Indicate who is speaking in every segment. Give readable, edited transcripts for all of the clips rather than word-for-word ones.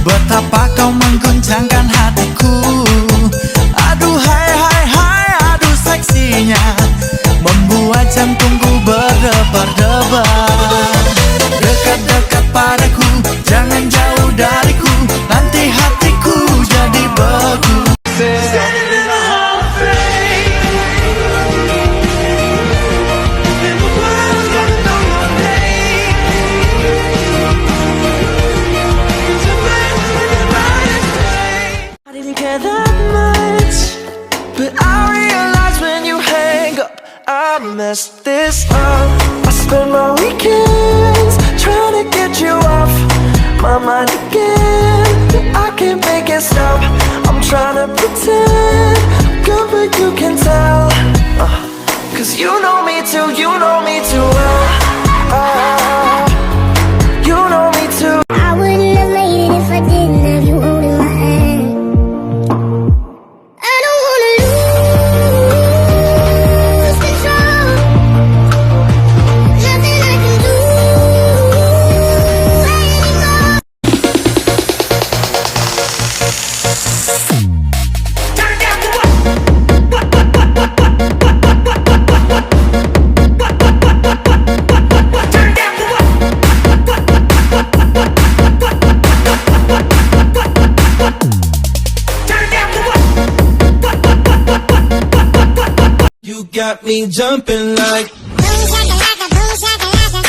Speaker 1: Betapa kau mengguncangkan hatiku. Aduh hai hai hai, aduh seksinya, membuat jantungku berdebar-debar. Dekat-dekat padaku, jangan jauh dariku, nanti hatiku jadi beku.
Speaker 2: Standing in the Hall of Fame, and the world's gonna know your name. 'Cause you're burning with the brightest flame.
Speaker 3: I didn't care that much, but I realize when you hang up, I messed this up. I spend my weekends trying to get you off my mind again, but I can't make it stop. I'm trying to pretend I'm good, but you can tell. 'Cause you know me too, you know me too well. You know me too.
Speaker 4: I wouldn't have made it if I didn't have you holding my hand. I don't wanna lose control. Nothing I can do anymore.
Speaker 2: Turn down for what? What, what, what, what, what, what, what, what, what, what, what, what, what, what, what, what, what, what? Turn down for what? What, what, what, what, what, what, what, what, what, what, what? Turn down for what? What, what, what, what, what, what, what, what, what, what?
Speaker 3: You got me jumping like.
Speaker 4: Boom shakalaka, boom shakalaka,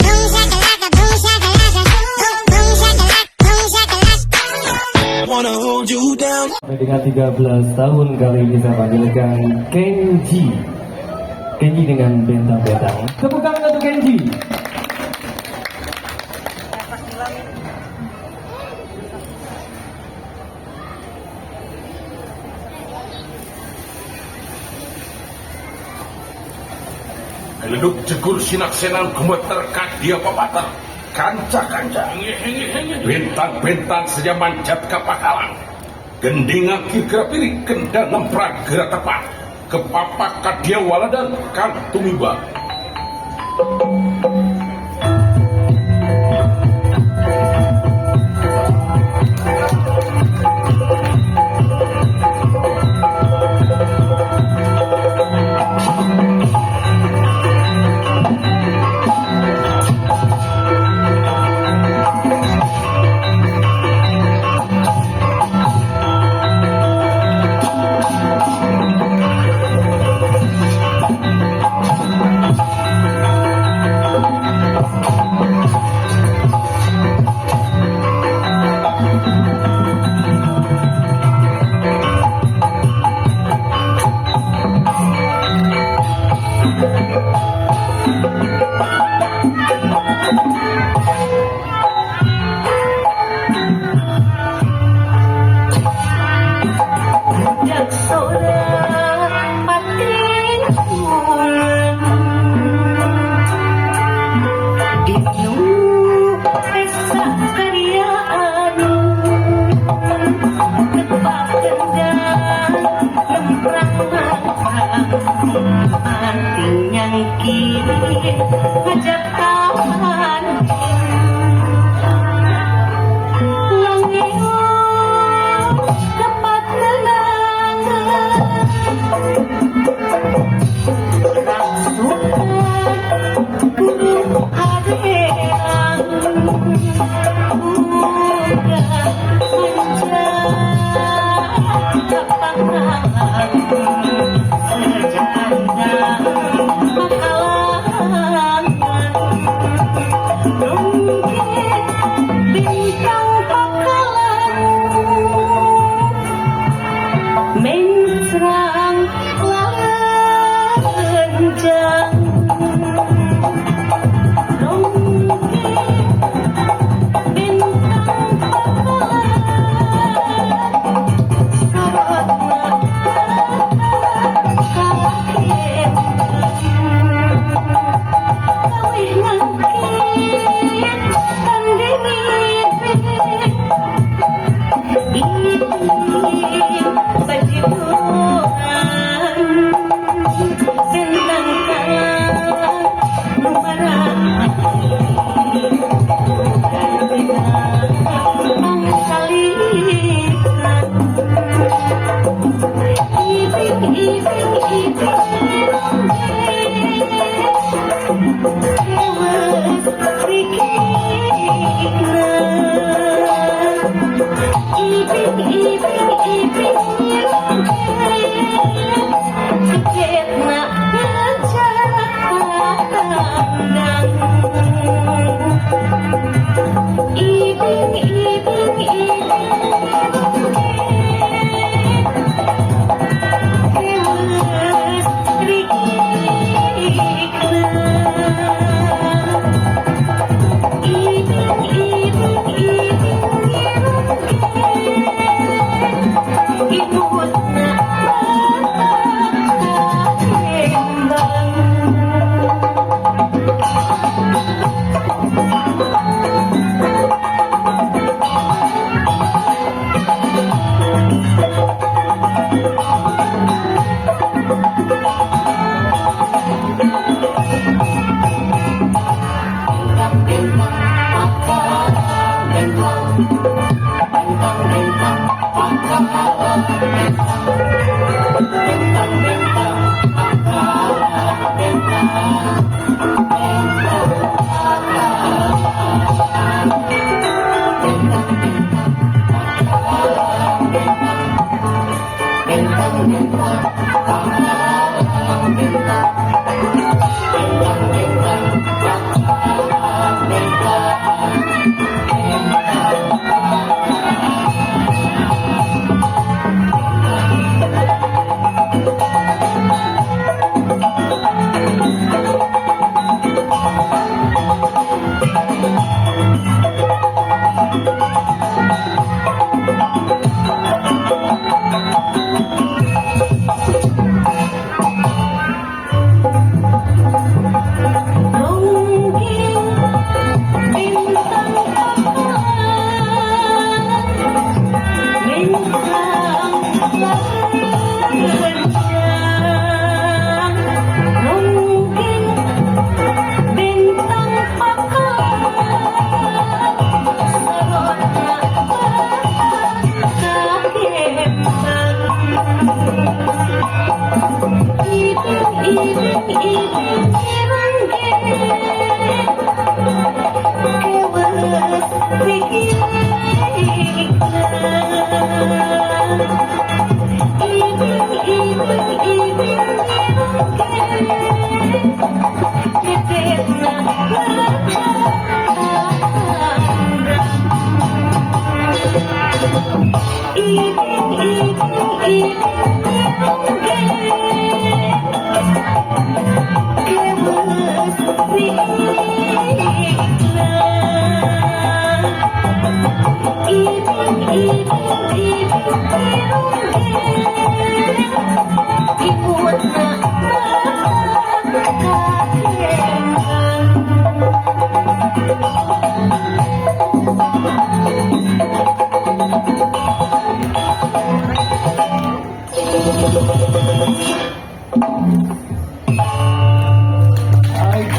Speaker 4: boom shakalaka, boom shakalaka, boom shakalaka, boom shakalaka.
Speaker 3: Wanna hold you down.
Speaker 5: Sampai dengan 13 tahun kali ini saya panggilkan Kenji. Kenji dengan bentang-bentang. Tepuk tangan untuk Kenji.
Speaker 6: Geleduk jegur sinaksenan gemeter kadia papater kanca-kanca bentang-bentang saja manjat kapakalang gending ngaki pilih kendang ngemprak gerak tepat kepapak kadia waladan kan tumiba.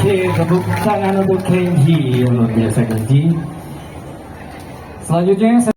Speaker 5: Oke, tepuk tangan untuk Kenji, luar biasa Kenji. Selanjutnya